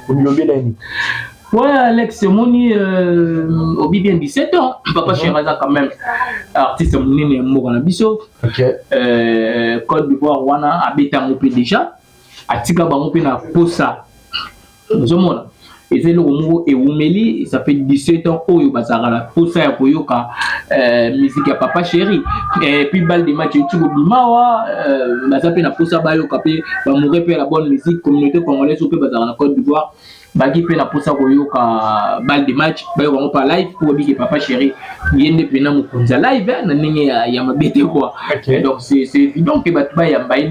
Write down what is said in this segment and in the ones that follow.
Omilobela nini? Ouais, Alex, omoni obi bien 17 ans. Papa chéri aza quand même artiste monene ya mboka na biso. Côte d'Ivoire wana abeta yango mpe déjà, atika bango mpe na posa. Ozomona eza eloko moko ewumeli, ça fait 17 ans oyo bazalaka na posa ya koyoka musique ya Papa Chéri. Et puis balle de match euti kobima awa, baza mpe na posa bayoka mpe bamoure mpe la bonne musique. Communauté congolaise oyo mpe bazalaka na Côte d'Ivoire baki mpe na mposa koyoka balle de match, bayoka yango pa live, mpo babiki Papa Chéri ye nde mpena mokonzi ya live na ndenge ya mabe te quoi. Donc c'est évident ke bato bayamba ye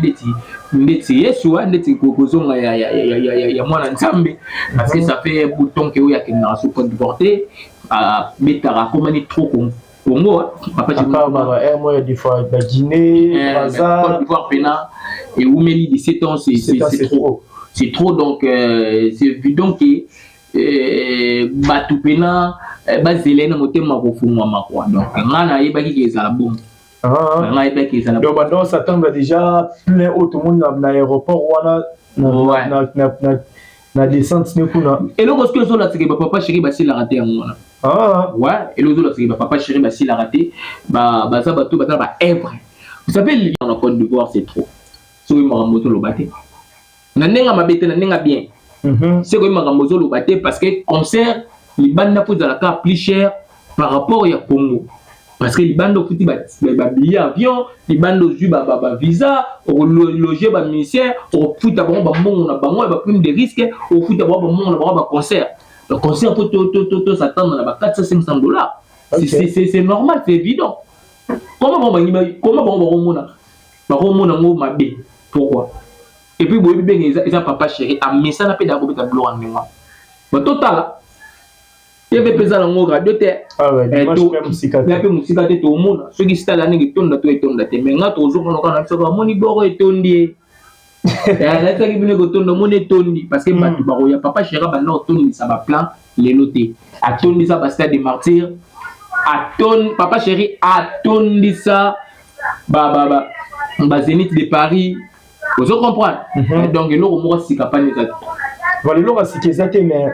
ndeti Yesu, ndeti kozonga ya mwana Nzambe, parce que ça fait bouton ke oyo akendaka so Côte d'Ivoire te, abetaka akomani trop Congo. Papa Chéri des fois ba Guinée, Brazza, Côte d'Ivoire pena ewumeli 17 ans, c'est trop, c'est trop. Donc c'est évident que bato pena bazela ye na motema kofungwama quoi. Donc nga nayebaki ke ezala bongo, nga nayebaki ezala. Donc bando s'attendre déjà plein oyo tomoni na aéroport wana na descente ne kuna. Eloko soki ezolataka bapapa chéri basilaka te, yango wana. Ouais, eloko ezolataka bapapa chéri basilaka te, baza bato baza na baœuvre. Vous savez, na Côte d'Ivoire c'est trop. Soki makambo ozoloba te na ndenge mabe te, na ndenge bien, soki oyebi makambo ozoloba te, parce que concert libanda mpo ezalaka plus cher par rapport ya Congo, parce que libanda ofuti babillet avion, libanda ozwi bavisa, okologe bamusicien, okofuta bango bambongo na bango ya baprime de risque, okofuta bango bambongo na bango baconcert. Baconcert mpo tos'attendre na ba 400 500 dollars, c'est normal, c'est évident. Comment bango bangi, comment bango bakomona yango mabe? Pourquoi? Et puis boyebi ndenge eza, Papa Chéri amesana mpe daa kobeta biloko ya ndenge wana. Batotala TV mpe eza nango radio te mpe mosika te. Tomona soki stade ndenge etonda to etonda te. Mais nga tozokona kaka na biso, bamoni boko etondi ye, nayesaki bino ekotonda, omoni etondi, parce que bato bakoya. Papa Chéri banda kotondisa baplan lelo te, atondisa bastade de martyr, Papa Chéri atondisa bazénith de Paris, ozo comprendre? Donc eloko moko sika pani eza te. Voilà, eloko ya sika eza te, mais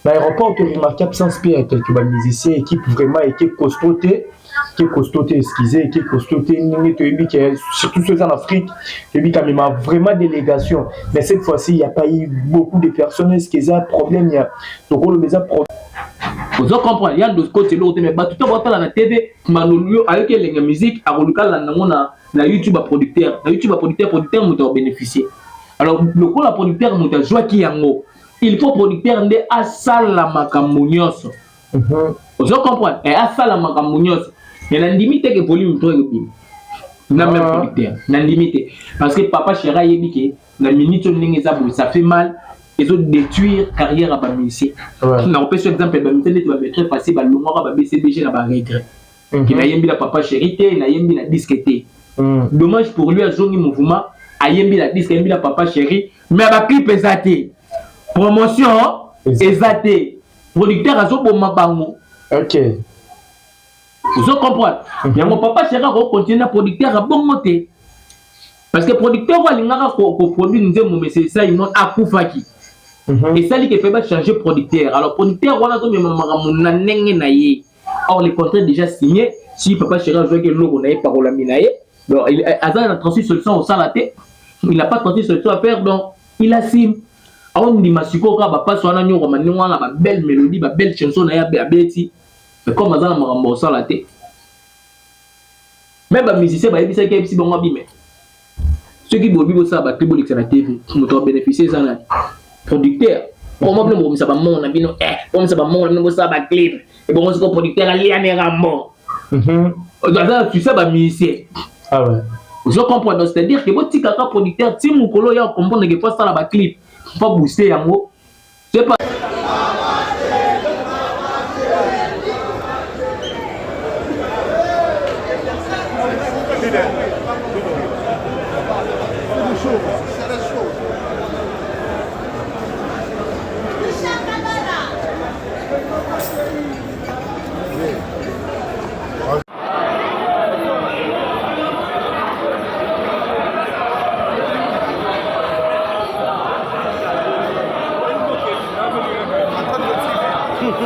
na aéroport to remarqué absence mpe ya quelques bamusicien. Équipe vraiment eke costaud te, ke costaud te, excuse, eke costaud te. Ndenge toyebi ke surtout so eza en Afrique, toyebi kamema vraiment délégation, mais cette fois-ci il y a pas eu beaucoup de personnes. Est-ce que eza problème ya tokoloba eza problème? Ozo comprendre ya koti eloko te, mais bato to batala na TV manolio, ayoki elenge musique, akoluka alanda yango na YouTube ya producteur, na YouTube ya producteur. Producteur moto akobénéficier. Alors lokola producteur moto azwaki yango, il faut producteur nde asala makambo nyonso. Ozo comprendre? Asala makambo nyonso, mais nandimi te ke volume to ekobima na même producteur. Nandimi te, parce que Papa Chéri ayebi ke na minute oyo ndenge eza boye, ça fait mal, ezodétruire carrière ya bamusicien. Nakopesa exemple, bamusicien neti bamaître facile balongwaka ba BCBG na baregret ke nayembi na Papa Chéri te, nayembi na disque te. Dommage pour lui, azongi mouvement, ayembi na disque, ayembi na Papa Chéri, mais baclip eza te, promotion eza te, producteur azoboma bango. Ozo comprendre? Yango Papa Chéri akocontinue na producteur abongo te, parce que producteur oyo alingaka koproduire nzembo, mais Simon akufaki, esali ke fe bachange producteur. Alors producteur wana azomema makambo na ndenge na ye. Or le contrat déjà signé. Si Papa Chéri azwaki eloko na ye, pakolami na ye, donc aza na 36 solution kosala te, il n'a pas 36 solutions à faire, donc il assume, aondima. Sikoyo kaka bapasi wana nyokoma ndenge wana, babelle mélodie, babelle chanson na ye abeti, mais comme aza na makambo kosala te, me bamusicien bayebisaki, ayebisi bango abime: soki bobi bosala baclip, bolekisa na TV, moto abénéficie eza nani? Producteur. Comment bino bokomisa bamongo na bino, bomisa bamongo na bino, bosala baclip, ebongo siko producteur aliane rambo aza na succès bamusicien. Ozo comprendre? Donc c'est à dire que botikaka producteur ti mokolo ya comprendre ke faut asala baclip, faut booster yango, c'est pas C'est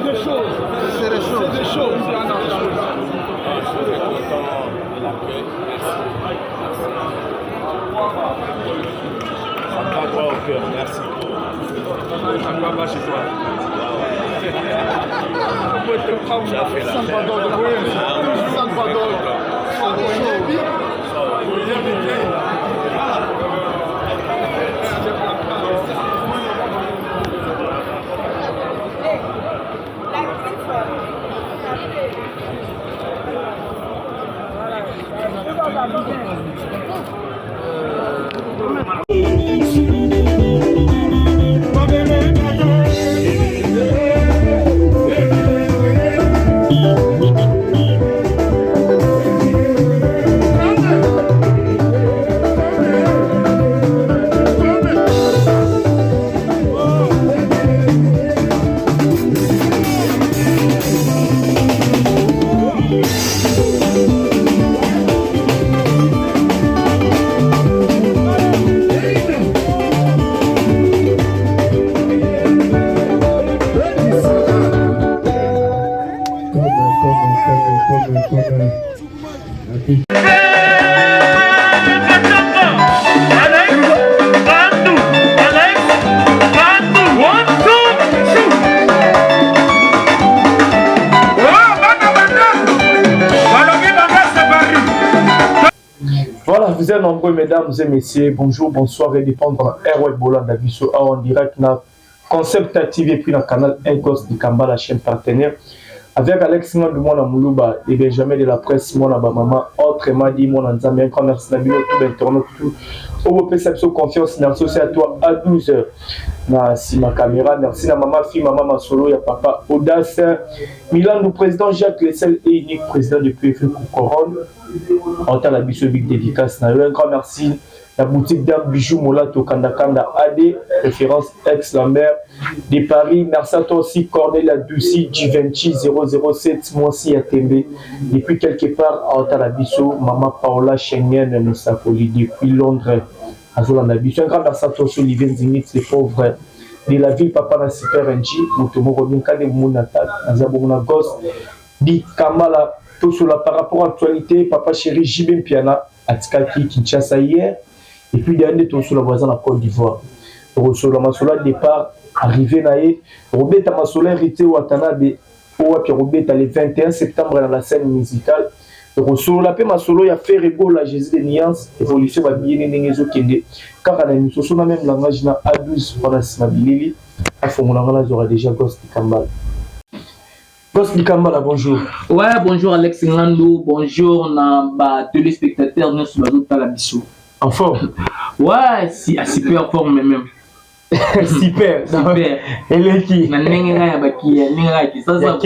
des choses. C'est des choses. C'est des choses. Merci. chez toi. Salvador de Salvador. Voilà, vous êtes nombreux, mesdames et messieurs. Bonjour, bonsoir et dépendre Airway Bolanda Biso en direct na Concept TV et puis na canal Incos du Kamba, la chaîne partenaire. Avec Alex Ngandou, mwana Moulouba et Benjamin de la presse, mwana ba maman, autrement dit, mwana Nzambe, un grand merci na bino, tout internaute, tout. Oyo pesa biso confiance, merci aussi à toi à 12h. Na sima caméra, merci na maman fille, maman Masolo, ya papa Audace, Milan, président Jacques Lessel et unique président de PFE Couronne. Otala biso big dédicace na yo, un grand merci. La boutique d'Am Bijou Molato Kanda Kanda AD, référence ex Lambert de Paris. Merci à toi aussi Cornelia Doucy Givenchy 007 Mwasi ya Tembe. Depuis quelque part à Otala biso, maman Paola Schengen Moussakoli depuis Londres. Azolanda biso. Un grand merci à toi aussi Olivier Nzingit, les pauvres de la ville, papa na Super NG, Motomoko Minkade Mounata, Nazabomona Gosse, Di Kamala, tout cela par rapport à l'actualité, papa chéri JB Mpiana, atikaki Kinshasa hier, et puis dernier tosolo voisin la Côte d'Ivoire. Tosolo masolo départ, arrivé na ye, Robert Masolo héritier Watanabe, owapi Robert le 21 septembre dans la scène musicale. Tosolo la pe masolo ya Ferre Gola Jésus de Nuance, évolution ba bien ndenge ezokende. Kaka na émission na même langage na A12 wana sima bilili, afongola ngana zora déjà Ghost Kambala. Boss Dikambala, bonjour. Ouais, bonjour Alex Ngandou, bonjour na ba téléspectateurs nous bazo tala biso. En forme? Ouais, si à super forme même. Super, super. Eleki. Na ndenge nga ya baki, ya ndenge ya kisasa.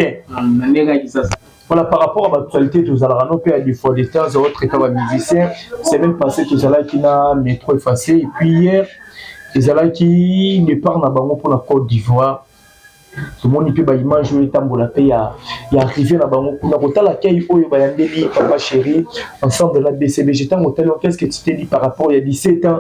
Na ndenge ya kisasa. Voilà, par rapport à l'actualité, tous allons nous à des fois des temps autres états musiciens. Semaine passée, tous allons qui n'a métro effacé. Et puis hier, tous allons qui ne parlent na bango pour la Côte d'Ivoire. Tomoni mpe ba image oyo etambola mpe ya arrivé na bango kuna kotala kei oyo bayambeli papa chéri ensemble na BCBG. Ntango otali, qu'est-ce que tu t'es dit par rapport ya 17 ans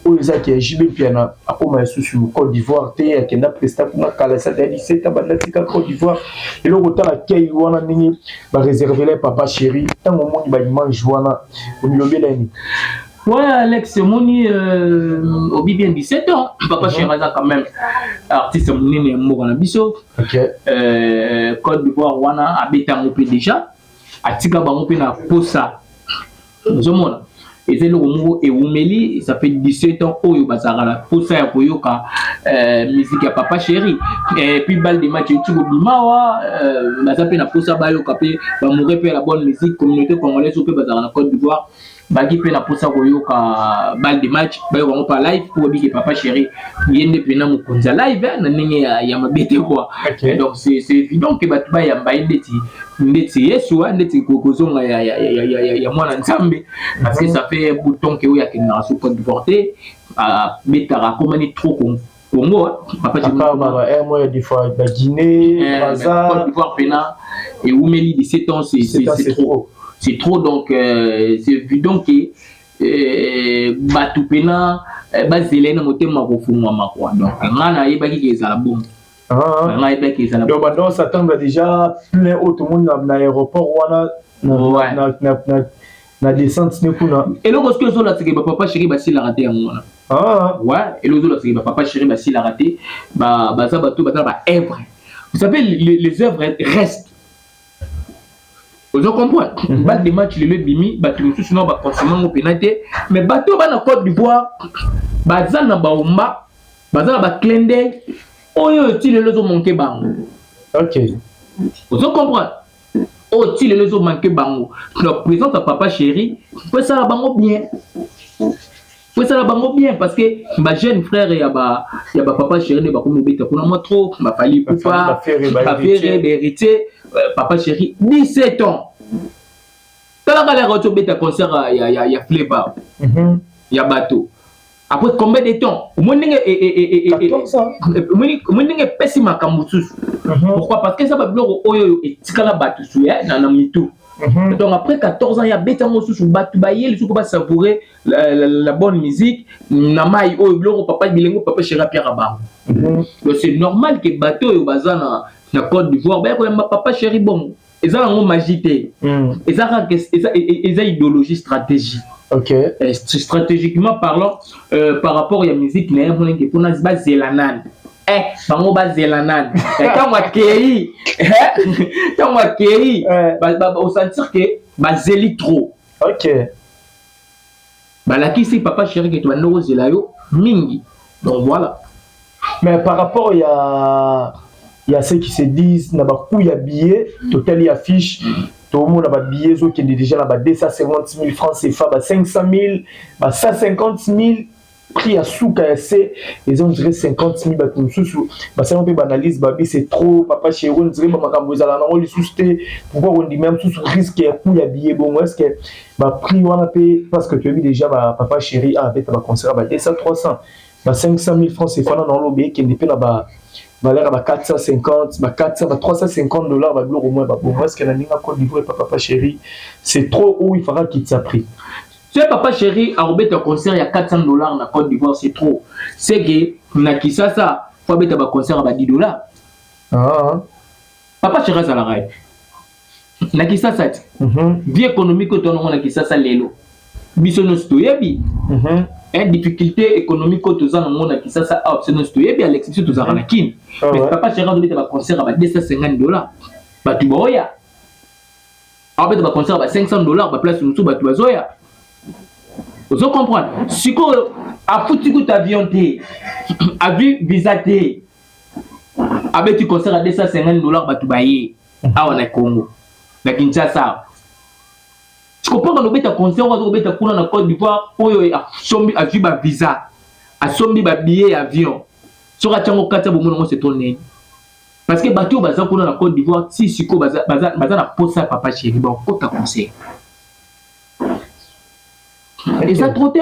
oyo ezaki ya JB Mpiana akoma lisusu Côte d'Ivoire te, akenda presta kuna kala esata ya 17 ans banda tika Côte d'Ivoire. Eloko otala kei wana ndenge bareservele papa chéri, ntango omoni ba image wana omilobela nini? Ouais, Alex, moni obi bien 17 ans. Papa chéri aza quand même artiste monene ya mboka na biso. Côte d'Ivoire wana abeta yango mpe déjà, atika bango mpe na posa. Ozomona eza eloko moko ewumeli, ça fait 17 ans oyo bazalaka na posa ya koyoka musique ya papa chéri. Et puis balle de match euti kobima wa, baza mpe na posa bayoka mpe bamoure mpe ya la bonne musique. Communauté congolaise oyo mpe bazalaka na Côte d'Ivoire Baki mpe na mposa koyoka balle de match, bayoka yango pa live mpo babike papa chéri ye nde mpena mokonzi ya live na ndenge ya mabe te quoi. Donc c'est évident que bato bayamba ye ndeti Yesu, ndeti kozonga ya mwana Nzambe, parce que ça fait bout de temps que oyo akendaka so Côte d'Ivoire te, abetaka, akomani trop Congo. Papa Papa des fois ba Guinée, Brazza. Côte d'Ivoire pena ewumeli 17 ans, c'est trop, c'est trop. Donc c'est évident que bato pena bazela na motema kofungwama quoi. Donc nga nayebaki ke ezala bongo. Nga nayebaki ezala. Donc bando s'attendre déjà plein haut, tout le monde na aéroport wana na descente ne kuna. Eloko soki ezolataka bapapa chéri basilaka te, yango wana. Ouais, eloko ezolataka bapapa chéri basilaka te, baza bato baza na baœuvre. Vous savez, les œuvres restent, ozo comprendre? Balle de match lelo ebimi, bato mosusu nao baconsommer yango mpena te, mais bato oyo bana Côte d'Ivoire baza na baomba, baza na baclin d'œil oyo ti lelo ezomanquer bango. Ozo comprendre? Oyo ti lelo ezomanquer bango. Donc présence ya papa chéri po esala bango bien, po esala bango bien, parce que bajeune frère ya bapapa chéri nde bakomi obeta kuna mwa trop, baFally Ipupa, baFerre, bahéritier. Papa chéri 17 ans, talaka lere oti obeta concert ya Flavor ya bato après combien de temps? Omoni ndenge epesi makambo mosusu. Pourquoi? Parce que eza babiloko oyo etikala bato su na mitu. Donc après 14 ans ya beti yango mosusu, bato baye lisusu mpo basavourer la bonne musique na mai oyo biloko papa bilengo papa chéri apiaka bango. Donc c'est normal que bato oyo baza na Côte d'Ivoire baya koyamba papa chéri bongo. Eza nango magie te, eza kaka eza idéologie, stratégie. Stratégiquement parlant, par rapport ya musique na ye, monenge mpona bazela nani, bango bazela nani ntango akei osentir que bazeli trop. Balakisi papa chéri ke tobandi kozela yo mingi. Donc voilà. Mais par rapport ya ceux qui se disent na bacoût ya billet, totali affiche, tomona babillet ezokende déjà na ba 250 000 francs CFA, ba 500 000, ba 150 000. Prix ya suka ya se eza on dirait 50 000. Bato mosusu basali mpe baanalyse, babi c'est trop. Papa chéri, on dirait bamakambo ezala nango lisusu te. Pourquoi kondima mosusu risque ya coût ya billet bongo? Est ce que baprix wana mpe, parce que toyebi déjà bapapa chéri abeta baconcert ba 200, 300, ba 500 000 francs CFA, na olobi ekende mpe na ba valeur ya ba 450, ba 400, ba 350 $, babiloko mwa babongo, est ce que na ndenge ya Côte d'Ivoire epa papa chéri c'est trop ou il faudra kitisa prix? Soki papa chéri akobeta concert ya 400 $ na Côte d'Ivoire, c'est trop. C'est que na Kisasa faut abeta baconcert ya ba 10 $. Papa chéri azalaka ye na Kisasa ti vie économique oyo tonango na Kisasa lelo, biso nyonso toyebi. Difficulté économique oyo toza nango na Kisasa awa, biso nyonso toyebi, Alex. Biso tozalaka na Kini, mais papa chéri azobeta baconcert ya ba 250 $, bato baoya. Akobeta baconcert ya ba 500 $, baplace mosusu bato bazoya. Ozo comprendre? Sikoyo afuti kuta avion te, azwi visa te, abeti concert ya 250 $, bato baye awa na Congo, na Kinshasa. Sikoponga lobeta concert oyo azokobeta kuna na Côte d'Ivoire, oyo asombi, azwi bavisa, asombi babillet ya avion, soki atiango kati ya bomona yango, c'est trop nini? Parce que bato oyo baza kuna na Côte d'Ivoire ti sikoyo baza na posa ya papa chéri, bakokota concert, eza trop te,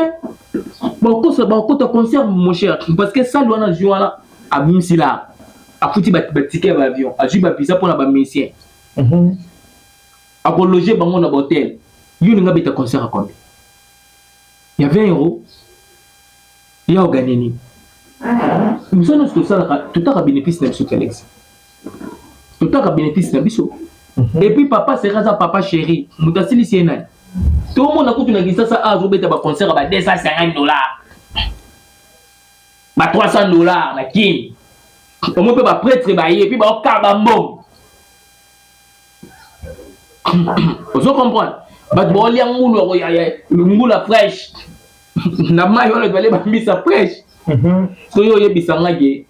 bakokota concert, mon cher, parce que salle wana azwi wana, abimisila, afuti baticket ya baavion, azwi bavisa mpona bamusicien, akologer bango na bahotel. Yo olinga abeta concert ya combien? Ya 20 €? Ya oganye nini? Mosala nyonso tosalaka, totaka bénéfice na biso te, Alex, totaka bénéfice na biso. Et puis papa chéri aza papa chéri, moto asilisi ye nani? Tomona kutu na Kisasa azobeta baconcert ya ba 250 $, ba 300 $ na Kini. Omo mpe baprêtre baye mpe baokaba mbongo. Ozo comprendre? Bato baolia ngulu, ngula fraîche na mai wana, bale bambisa fraîche. Soki oyebisanga ke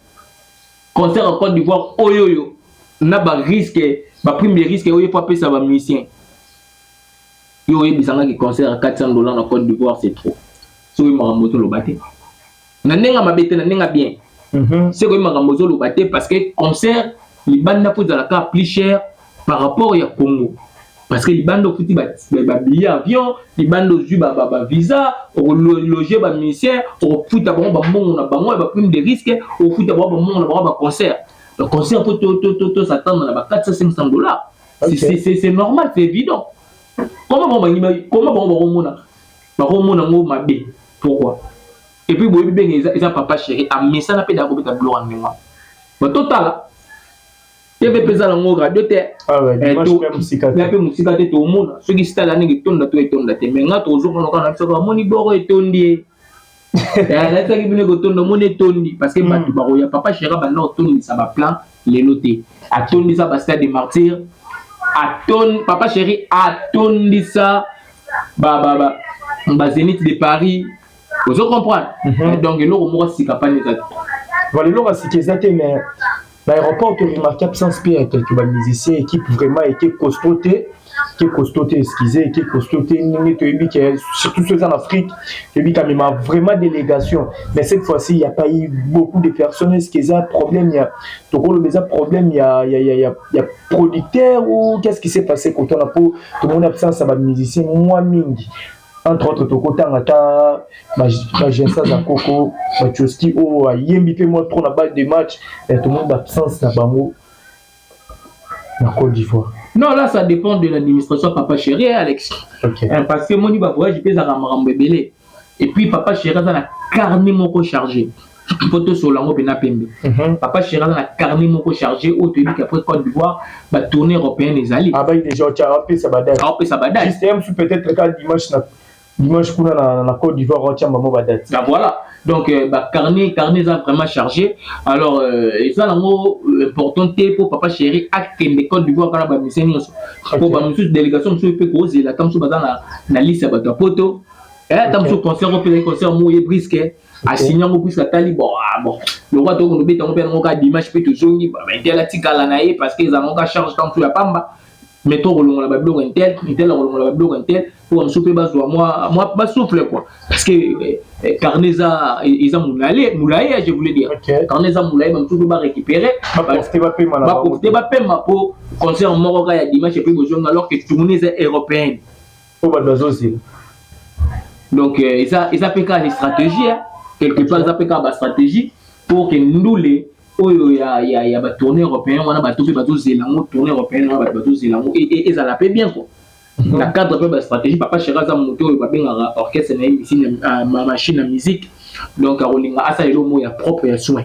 concert ya Côte d'Ivoire oyo na barisque, baprime de risque oyo po apesa bamusicien. Yo oyebisangaki concert ya 400 $ na Côte d'Ivoire, c'est trop. Soki makambo ozoloba te na ndenge mabe te, na ndenge bien, soki oyebi makambo ozoloba te, parce que concert libanda mpo ezalaka plus cher par rapport ya Congo, parce que libanda ofuti babillet avion, libanda ozwi bavisa, okologe bamusicien, okofuta bango bambongo na bango ya baprime de risque, okofuta bango bambongo na bango baconcert. Baconcert mpo tos'attendre na ba 400 500 $. C'est normal, c'est évident. Comment bango bangi, comment bango bakomona yango mabe? Pourquoi? Et puis boyebi ndenge eza, Papa Chéri amesana mpe daa kobeta biloko ya ndenge wana. Batotala TV mpe eza nango radio te mpe mosika te. Tomona soki stade ndenge etonda to etonda te. Mais nga tozokana kaka na biso, bamoni boro etondi ye, nayesaki bino ekotonda, omoni etondi, parce que bato bakoya. Papa Chéri banda kotondisa baplan lelo te. Atondisa bastade de Martyr, Papa Chéri atondisa bazénith de Paris, ozo comprendre? Donc eloko moko sika pani eza te. Voilà, eloko ya sika eza te, mais l'aéroport toremarqué absence mpe ya quelques bamusicien, équipe vraiment eke costaud te, ke costaud te, excusez, eke costaud te. Ndenge toyebi ke surtout so eza en Afrique, toyebi kamema vraiment délégation, mais cette fois-ci il y a pas eu beaucoup de personnes. Est-ce que eza problème ya, tokoloba eza problème ya producteur ou qu'est-ce qui s'est passé kotona po tomoni absence ya bamusicien mwa mingi? Entre autres tokotanga ata bagensa za koko batioski oyo ayembi mpe mwa trop na balle de match. Tomoni baabsence na bango na Côte d'Ivoire. Non, là, ça dépend de l'administration Papa Chéri, Alex. Parce que moni bavoyage mpe ezalaka makambo ebele. Et puis Papa Chéri aza na carnet moko chargé mpo tosola yango mpena pembe. Papa Chéri aza na carnet moko chargé oyo toyebi qu'après Côte d'Ivoire, batournée européenne ezali. Abai déjà apesa badate. Aopesa badate. Juste peut-être ka dimanche, na dimanche kuna na Côte d'Ivoire otia bango badate. Ben voilà, donc bah, carnet eza vraiment chargé. Alors eza nango important te mpo Papa Chéri akende Côte d'Ivoire kaka na bamusicien nyonso, mpo bamosusu, délégation mosusu mpe kozela ata mosusu baza na liste ya bato ya poto. Ata mosusu concert oyo mpe ezali concert moko ye brusque asigne yango, puisque atali bon, ah, bon, lokwa tokondo obeta yango mpe yango kaka dimanche mpe tozongi, intel atikala na ye, parce que ezala yango ka charge ta mosusu ya pamba. Mais tokolongola babiloko intel, intel akolongola babiloko intel mpo bamosusu mpe bazwa mwa basouffle quoi, parce que carnet eza molaye, je voulais dire carnet eza molaye, bamosusu mpe barécupérer, baprofite bapema mpo concert moko kaka ya dimanche et puis bozonga, alors que tournée eza européenne. Oyo bato bazozela. Donc eza mpe kaka stratégie quelque part, eza mpe kaka bastratégie pour que ndule oyo ya batournée européenne wana, bato mpe bazozela yango, tournée européenne wana bato bazozela yango, ezala mpe bien quoi. Na cadre mpe bastratégie, Papa Chéri aza moto oyo babengaka orchestre na ye machine na musique, donc akolinga asala eloko moko ya propre, ya soin.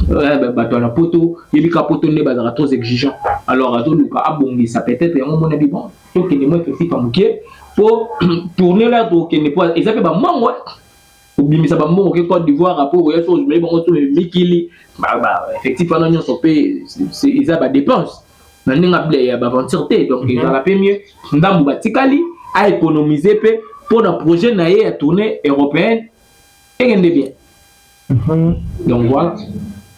Bato na poto yebi ka poto nde bazalaka trop exigeant. Alors azoluka abongisa peut-être yango, mona bi bon, tokende mo effectif ya moke po tournée la tokende, po eza mpe bambongo, kobimisa bambongo ke Côte d'Ivoire apo koya so ozomeli bango so mikili, effectif wana nyonso mpe eza badépense na ndenge ya baventure te. Donc ezala mpe mieux ndambu batikali, aéconomiser mpe mpo na projet na ye ya tournée européenne ekende bien. Donc voilà.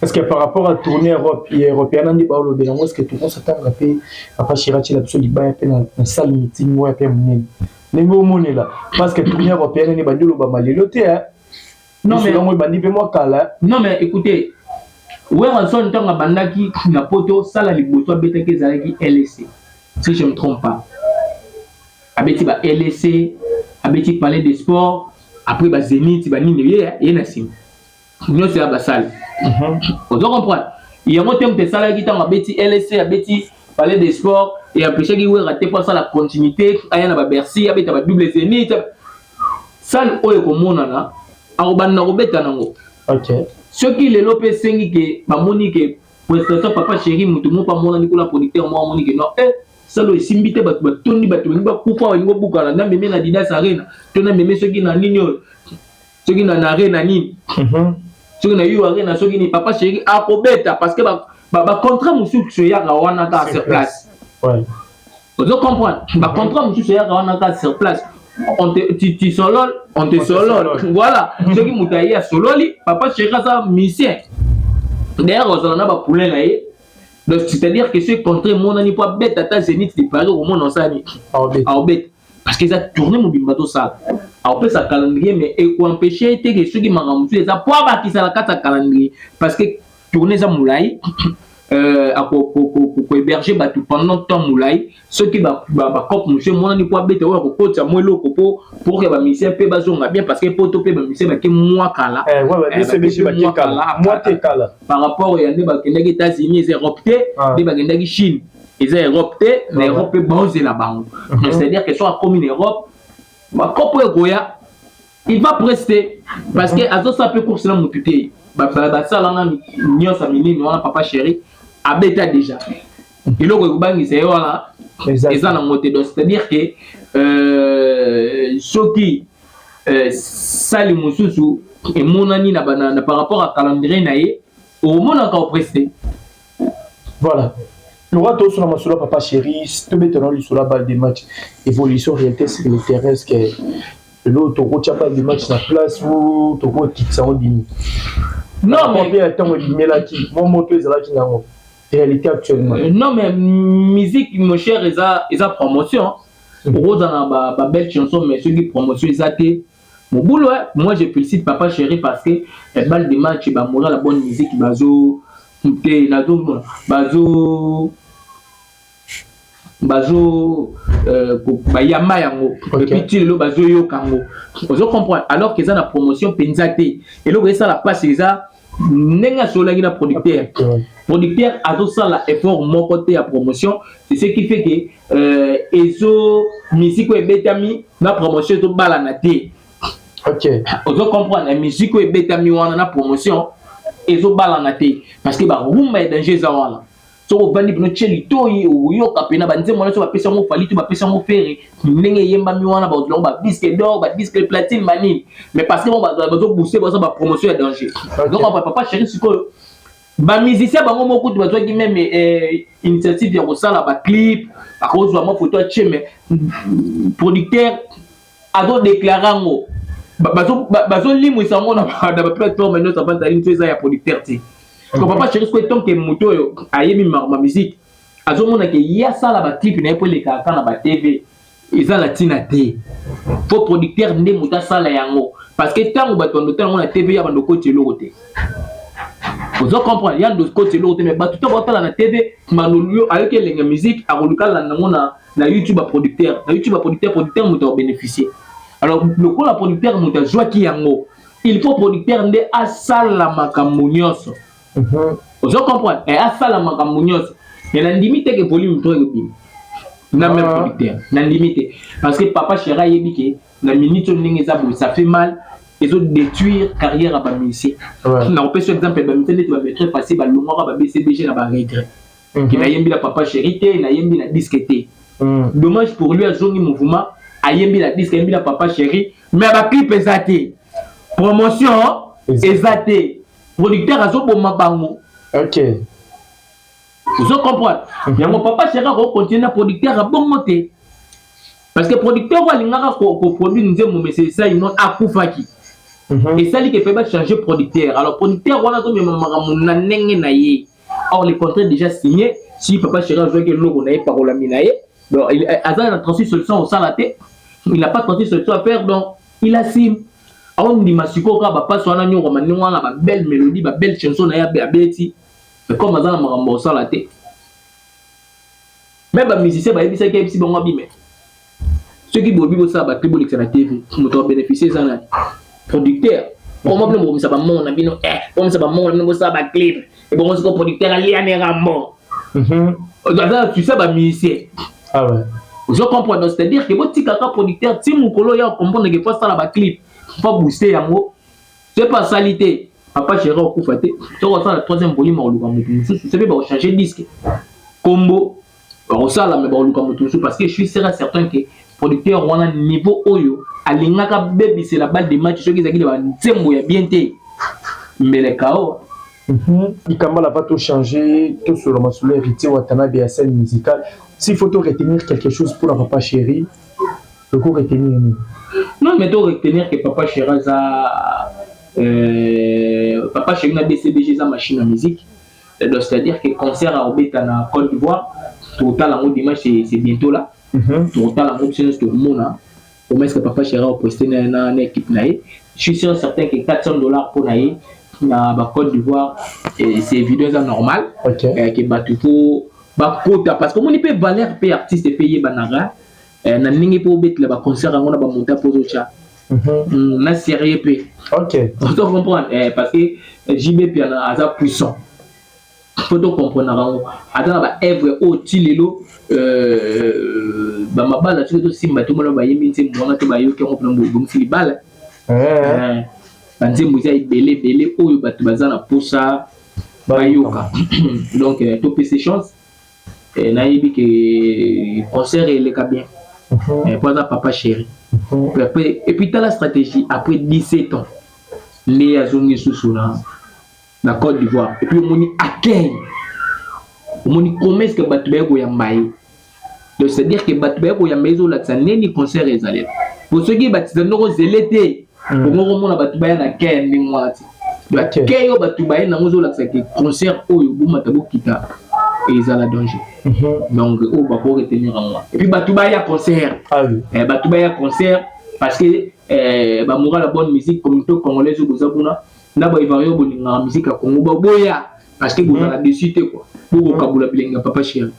Est-ce que par rapport à tournée Europe ya européenne nde baolobela yango, est-ce que tokosatanga mpe Papa Chéri atiela biso libaya mpe na salle meeting moko ya mpe monene ndenge omonela? Parce que tournée européenne nde bandi olobama lelo te. Non, mais yango ebandi mpe mwa kala. Non, mais écoutez, Werrason ntango abandaki na poto, sala liboso abetaki ezalaki LSC, si je me trompe pas. Abeti ba LSC, abeti Palais des Sports, après ba Zénith, banini ye na nsima nyonso ya basale. Ozo comprendre yango te? Moto esalaki ntango abeti LSC, abeti Palais des Sports, eempêchaki Wera te mpo asala continuité, aya na baBercy, abeta badouble Zénith. Salle oyo ekomonana, akobanda kobeta nango. Soki lelo mpe esengi ke bamoni ke prestation Papa Chéri, moto moko amonani kuna, producteur moko amoni ke non, salle oyo esimbi te, bato batondi, bato balingi bakufa, balingi babukana, na meme na Adidas Arena to na meme soki na nini oyo, soki na arena nini, soki na yo arena, soki nini, Papa Chéri akobeta, parce que bacontrat mosusu eyaka wana kaka sur place. Ozo comprendre? Bacontrat mosusu eyaka wana kaka sur place. On te, tu solol, on te solol. Voilà, soki moto aye asololi, Papa Chéri aza musicien, d'ailleurs ozala na bapoulain na ye. Donc c'est à dire que soki contrat emonani mpo abeta ata Zénith de Paris, okomona osani aobeta. Parce que eza tournée mobimba tosala. Akopesa calendrier, mais ekoempêche te ke soki makambo mosusu eza po abakisa na kati ya calendrier, parce que tournée eza molai, akohéberge bato pendant temps molai. Soki bacope mosusu emonani mpo abeta oyo, akokotisa mwa eloko mpo pour que bamusicien mpe bazonga bien, parce que poto mpe bamusicien bake mwa kala. Par rapport ya nde bakendaki États-Unis, eza Europe te. Nde bakendaki Chine, eza Europe te. Na Europe mpe baozela bango. C'est-à-dire que soki akomi na Europe, bakope oyo ekoya, il va prester, parce que azosala mpe course na motu te. Basalanga nyonso ya minene wana, Papa Chéri abeta déjà. Eloko ekobangisa ye wana eza nango te. Donc c'est-à-dire que soki sali mosusu emonani na par rapport à calendrier na ye, omonaka opreste. Voilà, Laura, tosala masolo Papa Chéri, tobetana lisolo ya balle de match, évolution, réalité sur le terrain. Ce que lelo tokotia balle de match na place ou tokokitisa yango dimi? Non, mais mpe ya ntango ebimelaki mwa moto ezalaki nango, réalité actuellement? Non, mais musique, mon cher, eza promotion. Okozala na babelle chanson, mais soki promotion eza te, mobulu. Moi, je félicite Papa Chéri, parce que balle de match bamoral la bonne musique bazo te, nazomona bazo bayamba yango et puis ti lelo bazoyoka yango. Ozo comprendre? Alors que eza na promotion mpenza te. Eloko esala mpasi eza ndenge asololaki na producteur. Producteur azosala effort moko te ya promotion. C'est ce qui fait que ezo musique oyo ebetami na promotion ezobalana te. Ozo comprendre? Musique oyo ebetami wana na promotion ezobalana te, parce que barumba ya danger eza wana. Soki ovandi bino tie litoi, oyoka mpena banzembo wana. So bapesi yango Fally to bapesi yango Ferre, ndenge eyembami wana, bazwela yango badisque d'or, badisque platine, banini. Mais parce que bazobooste, baza bapromotion ya danger. Donc Papa Chéri, sikoyo bamusicien bango moko kutu bazwaki même initiative ya kosala baclip, akozwa mwa photo atie, mais producteur azodéclare yango, bazolimwisa yango na baplateforme nyonso. Avanzali nso eza ya producteur te. Donc Papa Chéri sikoyo, tant que moto oyo ayebi ma musique, azomona ke ye asala baclip na ye mpo elekaka kaka na batv, eza na ntina te. Faut producteur nde moto asala yango, parce que ntango bato bandotala yango na TV, ya bando koti eloko te. Ozo comprendre? Ya ndo koti eloko te, mais bato to baotala na TV, bando ayoki elenge musique, akoluka alanda yango na YouTube ya producteur, na YouTube ya producteur. Producteur moto akobénéficie. Alors lokola producteur moto azwaki yango, il faut producteur nde asala makambo nyonso. Ozo comprendre? E asala makambo nyonso, mais nandimi te ke volume to ekobima na même producteur. Nandimi te, parce que Papa Chéri ayebi ke na minute oyo, ndenge eza boye, ça fait mal, ezodétruire carrière ya bamusicien. Nakopesa exemple, bamusicien neti bamaître facile balongwaka ba BCBG na baregret ke nayembi na Papa Chéri te, nayembi na disque te. Dommage pour lui. Azongi mouvement, ayembi na disque, ayembi na Papa Chéri, mais baclip eza te, promotion eza te, producteur azoboma bango. Ozo comprendre yango? Papa Chéri akocontinue na producteur abongo te, parce que producteur oyo alingaka koproduire nzembo, mais esali non, akufaki. Esali ke fe bachange producteur. Alors producteur wana azomema makambo na ndenge na ye. Or le contrat est déjà signé. Si Papa Chéri azwaki eloko na ye, parolami na ye, donc aza na 36 solution osala te. Il n'a pas 36 solutions à faire, donc il assume, aondima. Sikoyo kaka bapasi wana nyokoma ndenge wana, babelle mélodie, babelle chanson na ye abeti, mais comme aza na makambo osala te, me bamusicien bayebisaki, ayebisi bango abime: soki bobi bosala baclip, bolekisa na TV, moto abénéficie eza nani? Producteur. Koma bino bokomisa bamongo na bino, bomisa bamongo na bino, bosala baclip ebongo. Siko producteur aliane rambo, aza na succès, bamusicien. Ozo comprendre? Donc c'est à dire que botikaka producteur ti mokolo ya comprendre ke faut asala baclip, faut booster yango. C'est pas asali te, Papa Chéri okufa te. Soki osala troisième volume, akoluka moto mosusu. Soki bakochange disque, kombo bakosala, me bakoluka moto mosusu, parce que je suis sûr certain que producteur wana, niveau oyo alingaka bebisela balle de match, soki ezalaki na banzembo ya bien te, mbeleka o. Likambo va tout changer, tout sur le masolo Héritier Watanabe ya scène musicale. S'il faut retenir quelque chose pour la Papa Chéri, il faut retenir nini? Non, mais to retenir que Papa Chéri aza Papa Chéri na BCBG eza machine à musique. Donc c'est à dire que concert à obeta na Côte d'Ivoire, total yango dimanche, c'est bientôt là. Tokotala yango biso nyonso, tokomona comment est-ce que papa chéri akopreste na équipe na ye. Je suis sûr, certain que 400 $ mpo na ye na bacôte d'Ivoire, c'est évident, eza normal ke bato fo bakota, parce que omoni mpe valeur mpe artiste mpe eyebanaka na ndenge mpe obetela baconcert yango na bamonta mpo ozotya na sérieux mpe. Ozo comprendre, parce que JB mpe aza puissant, faut tocomprendre yango. Aza na baœuvre oyo ti lelo bamabala soki tosimba, tomona bayembi nzembo wana to bayoki yango mpona bongisi libala. Banzembo eza ebele ebele oyo bato baza na posa bayoka. Donc topesa chance, nayebi ke concert eleka bien po aza papa chéri. Et puis tala stratégie: après 17 ans nde azongi lisusu na Côte d'Ivoire. Et puis omoni accueil, omoni comment est-ce que bato baye koyamba ye. Donc c'est à dire que bato baye koyamba ye ezolakisa ndeni concert ezalela, po soki batisa ndoko zele te, bongo komona bato baya na accueil ya ndenge wana te. Accueil oyo bato baye nango ezolakisa ke concert oyo bomata bokita ezala danger. Donc oyo bako retenir yango. Et puis bato baya concert, bato baya concert parce que bamoral ya bonne musique, communauté congolaise oyo boza kuna na baivoirien oyo bolingaka musique ya Congo, baboya parce que bozala déçu te quoi, bokokabola bilenge ya papa chéri.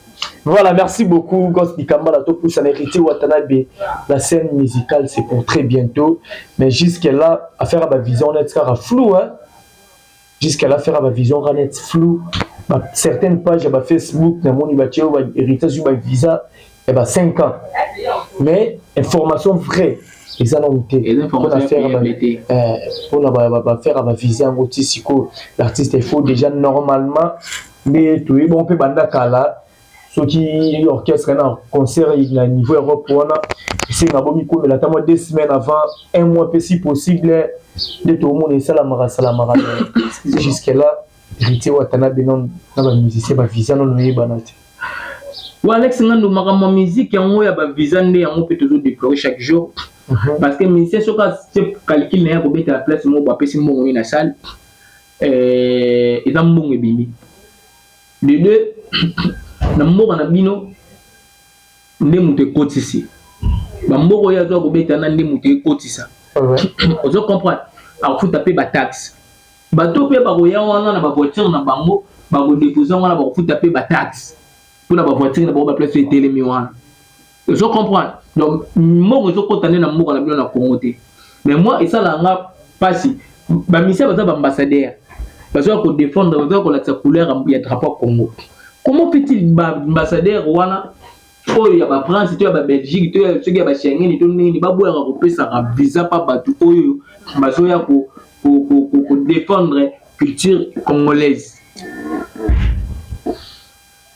Voilà, merci beaucoup, Gos Dikambala, tout pousse en Héritier Watanabe. La scène musicale, c'est pour très bientôt. Mais jusque-là, affaire ya visa, on est flou, hein. Jusqu'à l'affaire ya visa, on est flou. Bah, certaines pages, bah, Facebook, namoni ba tio, Héritier sur visa, et bah, 5 ans. Mais information vraie, eza nanu te mpona baaffaire ya bavisa yango. Ti sikoyo l'artiste, il faut déjà normalement nde toyebi mpe banda kala, soki orchestre na concert na niveau Europe wana, esenga bomikomela ata mwa 2 semaines avant, un mois mpe si possible, nde toomona esalamaka salamaka. Jusque là, Héritier Watanabe na bamusicien, bavisa nano oyebana te. Wa Alex Ngando, makambo ya musique yango ya bavisa nde yango mpe tozodéplorer chaque jour, parce que musicien soki atie calcul na ye kobeta place moko, bapesi mbongo ye na salle, eza mbongo ebimi de deux na mboka na bino nde moto ekotisi bamboka oyo azwa kobeta na nde moto ekotisa. Ozo comprendre, akofuta mpe bataxe. Bato mpe bakoya wana na bavoiture na bango, bakodepose wana, bakofuta mpe bataxe mpona bavoiture na bango, baplace oyo etelemi wana. Ozo comprendre, donc mbongo ezokɔta nde na mboka na bino na Congo te. Mais moi, esalaka nga mpasi, bamusicien baza baambassadeur, bazoya kodéfendre, bazoya kolakisa couleur ya drapeau ya Congo. Comment fait-il baambassadeur wana oyo ya bafrance to ya babelgique to soki ya baschengen to ndenge baboyaka kopesaka visa mpa bato oyo bazoya kodéfendre culture congolaise?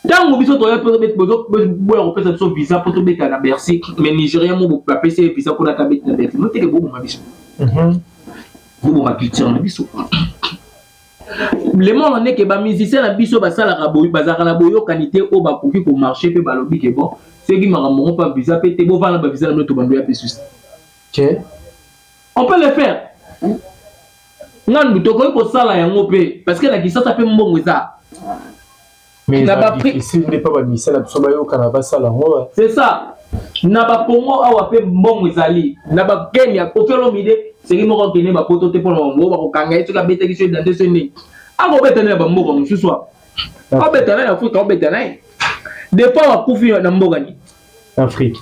Ntango biso toya, boya kopesa biso visa mpo tobeta na Bercy, mais Nigérien mo bapesi ye visa mpona kabeti na Bercy. Noteke boboma biso, boboma culture na biso. Le monde ndeke bamusicien na biso basalaka, bazalaka na boyokani te oyo bakoki komarcher mpe balobi ke bon, soki makambo ngo mpa visa mpe te, bovanda bavisa na bino, tobando ya mpe susi. On peut le faire, ngandu tokoki kosala yango mpe, parce que na Kisasa mpe mbongo eza. Mais difficile nde mpa bamusicien na biso bayokana, basala yango. C'est ça, na bakongo awa mpe mbongo ezali, na bakenya. Koffi Olomide seki moko akende bapoto te mpona bango bakokanga ye soki abetaki so edante so nini, akobeta na bamboka mosusu awa, abeta na ye Afrika, abeta na ye des fois bakufi na mboka nini? Afrique.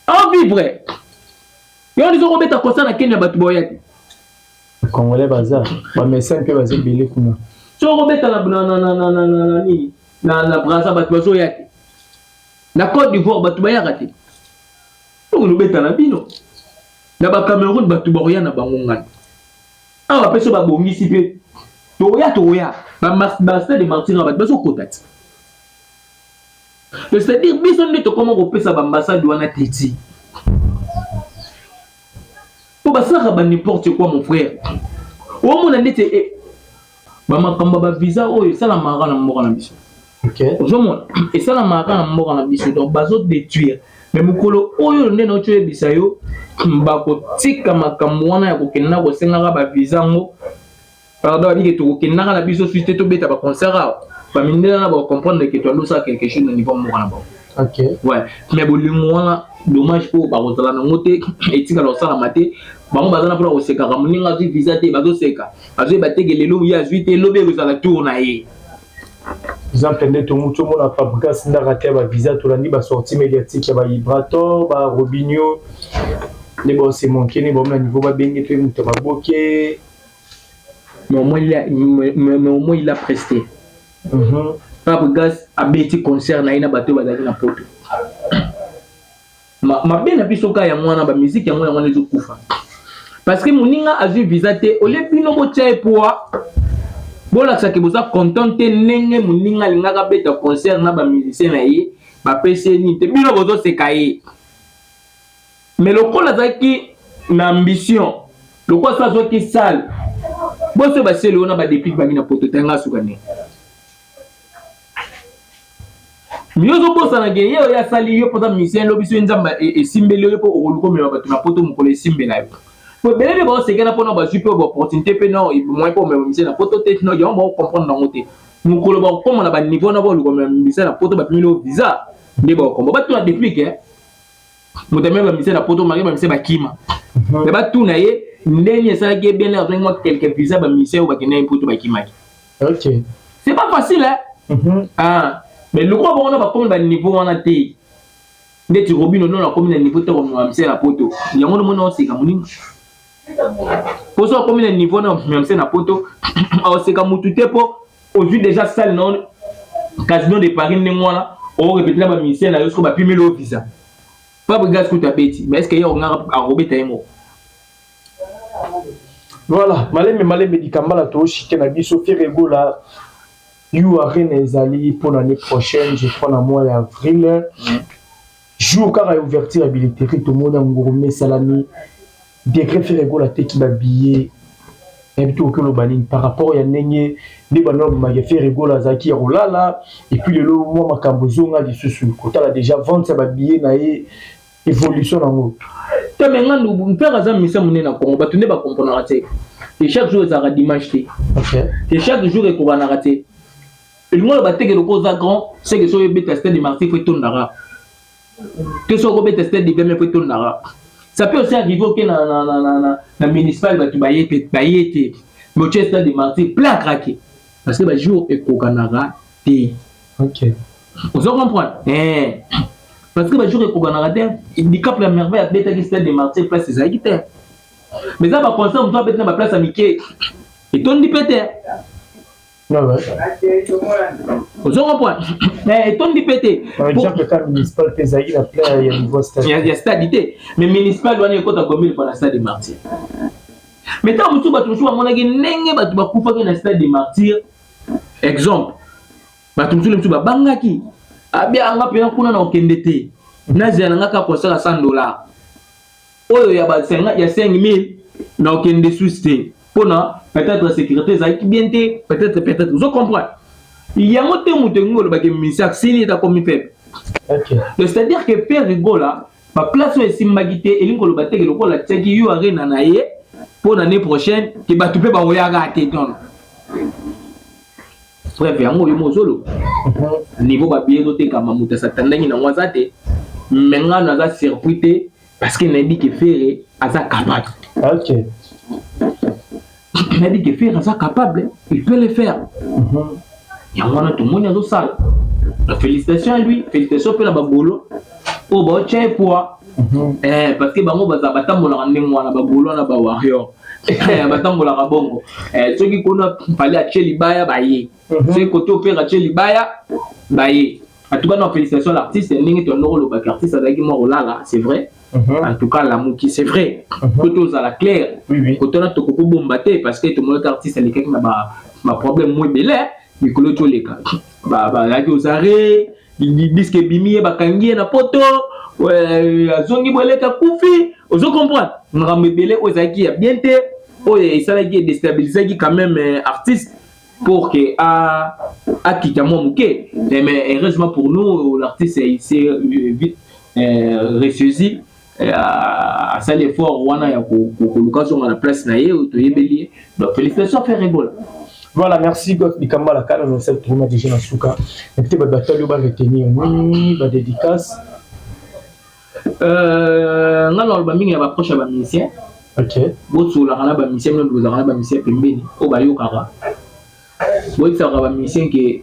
Avivre yo ndi soki obeta concert na Kenya, bato baoya te. Congolais baza, bamédecin mpe baza ebele kuna. Soki obeta na nini, na Braza, bato bazoya te. Na Côte d'Ivoire bato bayaka te. Soki obeta na bino na bacameroun, bato bakoya na bango. Ngani awa mpe so babongisi mpe tokoya, tokoya bastade des Martyrs, bato bazokota ti. C'est-à-dire biso nde tokoma kopesa baambassade wana teti mpo basalaka ba n'importe quoi. Mon frère, omona ndeti bamakambo ya bavisa oyo esalamaka na mboka na biso, ozomona esalamaka na mboka na biso. Donc bazodétruire. Mais mokolo oyo nde nauti oyebisa yo, bakotika makambo wana ya kokenda kosengaka bavisa yango. Pardon, babike tokokendaka na biso susi te, tobeta baconcert awa, bamindele na bakocomprendre ke toandosala quelque chose na niveau mboka na bango. Ouais, mais bolingo wana, dommage mpo bakozala nango te, etikala kosalama te. Bango baza na mpona kosekaka moninga azwi visa te, bazoseka, bazoyeba teke lelo ye azwi te, lobi ekozala tour na ye. Exemple nde tomuti omona Fabregas ndaka te ya bavisa. Tolandi basortie médiatique ya baIbrator, baRobinho, nde baose manke nde baomi na niveau babenge to ye moto ya maboke. Mais au moins il a presté. Fabregas abeti concert na ye na bato oyo bazalaki na Poto. Mabe na biso kaka yango wana, bamusique yango wana ezokufa parce que moninga azwi visa te, olie bino botia ye poa, bolakisaki boza content te ndenge moninga alingaka abeta concert na bamusicien na ye, bapesi ye nini te, bino bozoseka ye. Mais lokola azalaki na ambition, lokola so azwaki salle, boso basele wana baDeplick bangi na Poto tanga asuka ndenge yo ozobosanaka ye oyo asali yo mpoza musicien. Lobi so Nzambe esimbeli yo mpo okoluka omema bato na Poto, mokolo esimbela yo po ebele nde baosekela mpona bazwi mpe baopportunité mpe no moyen mpo omema musicien na Poto te. No, yango bakocomprendre yango te. Mokolo bakokóma na baniveau na baoluka omema musicien na Poto, bapimeli yo visa nde bakokoma batuna Deplick, moto amema bamusicien na Poto, maki bamusicien bakima. Me batuna ye ndenge esalaki ye bien, azwaki mwa quelque visa, bamusicien oyo bakendaki Poto bakimaki. C'est pas facile, hein? Ah, mais lokola bango na bakomi na baniveau wana te, ndeti Robino nono akomi na niveau te komema musicien na Poto, yango nomoni oseka moninga. Mpo so akomi na niveau na komema musicien na Poto, aoseka mutu te, mpo ozwi déjà salle na Casino de Paris ndenge wana, orépéter na bamusicien na yo, soko bapimeli yo visa. Fabregas kutu abeti, mais est ce que ye ongaka akobeta ye moko? Voilà, malembe malembe, likambala tooshike na biso. Ferre Gola, U Arena ezali mpona année prochaine, je crois na mois ya avril. Jour kaka ya ouverture ya billetterie, tomoni yango esalami degré. Ferre Gola ateki babillet. Nayebi te okoki oloba nini par rapport ya ndenge nde banda olobaka Ferre Gola azalaki ya kolala, et puis lelo mwa makambo ezonga lisusu, kotala déjà vente ya babillet na ye, évolution nango. Te, me nga Ferre aza musicien monene na Congo, bato nde bakomprenaka te. Te chaque jour ezalaka dimanche te. Te chaque jour ekokanaka te. Elingi oloba teke loko oza grand, seke soki obeta Stade de Martyr, fo etondaka te. Soki okobeta Stade de Veme, fo etondaka. Ça peut aussi arriver oke na municipal, bato baye te, baye te, mais otie Stade de Martyr, plein craqué, parce que bajour ekokanaka te. Ozo comprendre, eh. Parce que bajour ekokanaka te. Dicap la Merveille abetaki Stade de Martyr, place ezalaki te, mais eza baconcert moto abeti na baplace ya mike, etondi mpe te. Ozo comprendre, etondi mpe te. Par exemple, ka municipal mpe ezalaki na plein ya niveau stade. Ya stade te, mais municipal wana ekota combien fois na Stade de Martyr? Mais ntango mosusu bato mosusu bamonaki ndenge bato bakufaki na Stade de Martyr, exemple, bato mosusu mosusu babangaki abianga mpena kuna na okende te, nazela na nga kaka concert ya 100 $, oyo ya ba ya 5000 na okende susu te, mpona peut-être sécurité ezalaki bien te, peut-être. Ozo comprendre yango te. Moto elingi olobaki musicien asili, eta komi faible. Donc c'est-à-dire que Ferre Gola, baplace oyo esimbaki te, elingi koloba teke lokola atiaki U Arena na ye mpo na année prochaine ke bato mpe bakoyaka te. Non, bref, yango oyo mozolo niveau babillet ezotekama, moto asatandaki nango aza te. Mais nga naza surpris te, parce que nayebi ke Ferre aza capable. Nayebi ke Ferre aza capable, il peut le faire. Yango wana tomoni azosala. Na félicitation à lui, félicitation mpe na bagolo oyo baotya ye poids. Eh, parce que bango baza batambolaka ndenge wana, bagolo wana, bawarrior batambolaka bongo. Eh, soki kuna Fally atie libaya, baye. Soki kote oyo Ferre atie libaya, baye. En tout cas, non, félicitation à l'artiste. Ndenge tondo kolobaki, artiste azalaki mwa kolala, c'est vrai. En tout cas lamuki, c'est vrai, po tozala clair. Kote wana tokoki kobomba te, parce que tomonaki artiste alekaki na baproblème mo ebele mikolo toleka. Bazalaki ozare disque ebimi, ye bakangi ye na Poto, azongi boleka, kufi. Ozo comprendre, makambo ebele oyo ezalaki ya bien te, oyo esalaki edestabilisaki quand même artiste pour que akita mwa moke. Mais heureusement pour nous, l'artiste, il s'est vite ressaisi, asali effort wana ya koluka azonga na place na ye oyo toyebeli ye. Donc félicitations Ferre Gola. Voilà, merci Golf Dikambala kala na sel tourna déjà na suka. Peut-être ba batali ba retenir nini ba dédicace. Nga na loba mingi na ba proche ya ba musicien. OK. Bosolaka na ba musicien, bino bozalaka na ba musicien pembeni oyo bayokaka. Boyebisaka ba musicien ke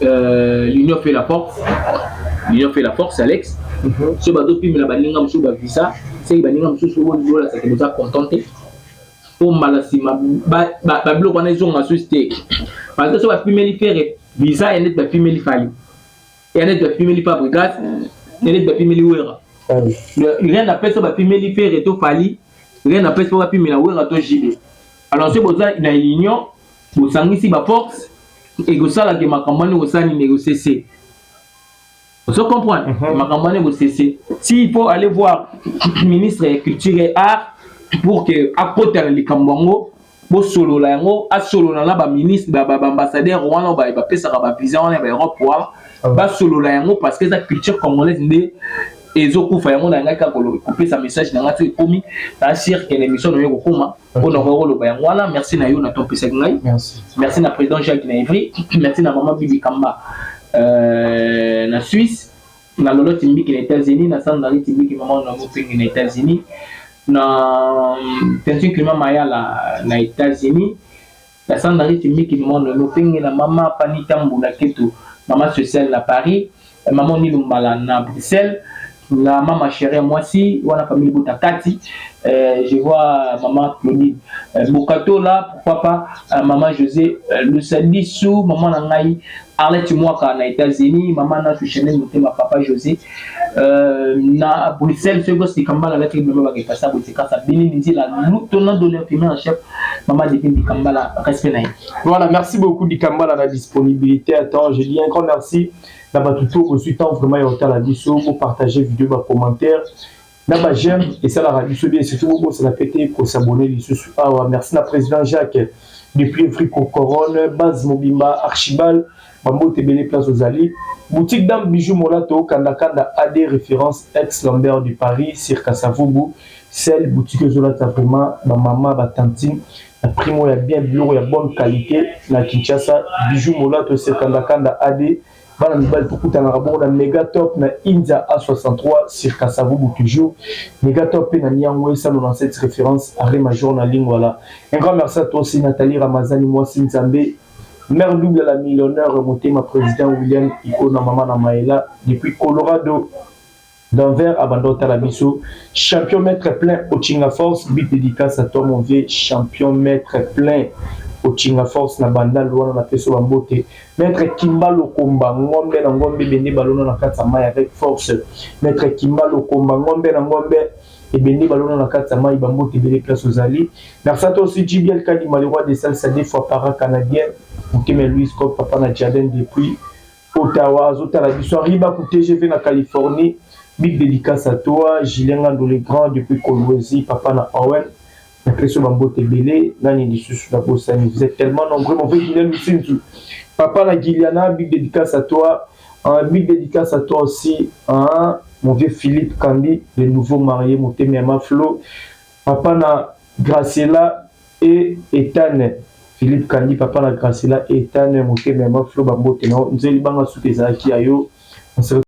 l'union fait la force. L'union fait la force, Alex. So bazopimela baninga mosusu bavisa, seki baninga mosusu oyolasaki boza content te mpo mbala nsima babiloko wana ezonga susi te, parce que so bapimeli Ferre visa ya neti bapimeli Fally, ya neti bapimeli Fabregas, ya neti bapimeli Wera. Rien n'empêche, so bapimeli Ferre to Fally, rien n'empêche mpo bapimela Wera to JB. Alors soki boza na union, bosangisi baforce, ekosalaka makambo wana ekosala nini, ekosese. Ozo comprendre? Makambo wana ekosese. S'il faut aller voir ministre ya culture et art pour que akota na likambo yango, bosolola yango, asolola na baministre, baambassadeur wana bapesaka bavisa wana ya baEurope wana, basolola yango, parce que eza culture congolaise nde ezokufa. Yango na ngai kaka kopesa message na ngai so ekomi na sûr que na émission na yo ekokoma mpona koloba yango wana. Merci na yo na to opesaki ngai. Merci na président Jacques na Ivry, merci na mama Bibi Kamba na Suisse, na Lolo Timbiki na États-Unis, na Sandali Timbiki, mama na Mopenge na États-Unis, na Tension Climat Mayala na États-Unis, na Sandali Timbiki, mama na Mopenge, na mama Pani Tambula Keto, mama sociale na Paris, mama Nilumbala na Bruxelles, na mama chérie mwasi wana, famille Bota Kati. Je vois maman Claudine Bokato là, pourquoi pas maman José Lusadisu, maman na ngai Arlette Mwaka na États-Unis, maman na Chanel Motema, papa José na Bruxelles, soki Dikambala alati bilamba bakepasa botikasa bini nzila tona de l'infirmière en chef, maman Devine Dikambala, respect na ye. Voilà, merci beaucoup Dikambala na disponibilité. Attends, je dis un grand merci na bato to bozwi temps vraiment ya kotala biso, bopartage vidéo, bacommentaire na baj'aime esalaka biso bien, surtout bobosana pe te kos'abonner lisusu awa. Merci na président Jacques depuis Afrique Corone, base mobimba Archibald, bambote ebele place ozali. Boutique Dame Bijou Molato Kandakanda AD référence ex Lambert du Paris Circa Savubu, celle boutique ezolata vraiment bamama, batantine na primo ya bien, biloko ya bonne qualité na Kinshasa. Bijou Molato sur Kandakanda AD. Bana mibali, tokutanaka bongo na Mega Top na India A63 sur Kasavubu, toujours Mega Top mpe na Niango esalo dans cette référence arrêt major na Lingwala. Un grand merci à toi aussi Nathalie Ramazani Mwasi Nzambe, mère double, la millionnaire Motema, président William Ikona, mama na Maela depuis Colorado Denver abanda otala biso. Champion maître plein Ochinga Force, big dédicace à toi mon vieux champion maître plein Ochinga Force na Bandal wana, na peso bambote. Maître Kimba Lokomba, ngombe na ngombe ebende balona na kati ya mai avec force. Maître Kimba Lokomba, ngombe na ngombe ebende balona na kati ya mai, bambote ebele place ozali. Merci à toi aussi JBL Kadima, le roi des salsa, des fois para canadien, Mokeme Louis Cop, papa na Jaden depuis Ottawa azotala biso. Arriba ku TGV na Californie, big dédicace à toi. Julien Ngando le grand depuis Kolwezi, papa na Owen, napesi yo bambote ebele. Nani lisusu na bosani? Vous êtes tellement nombreux. Mon frère Guilhem Lusinzu, papa na Giliana, big dédicace à toi. Un big dédicace à toi aussi, hein, mon vieux Philippe Kandi, le nouveau marié, Motema Maflo, papa na Graciela et Ethan. Philippe Kandi, papa na Graciela et Ethan, Motema Maflo, bambote na nzeli banga suki ezalaki ya yo. On se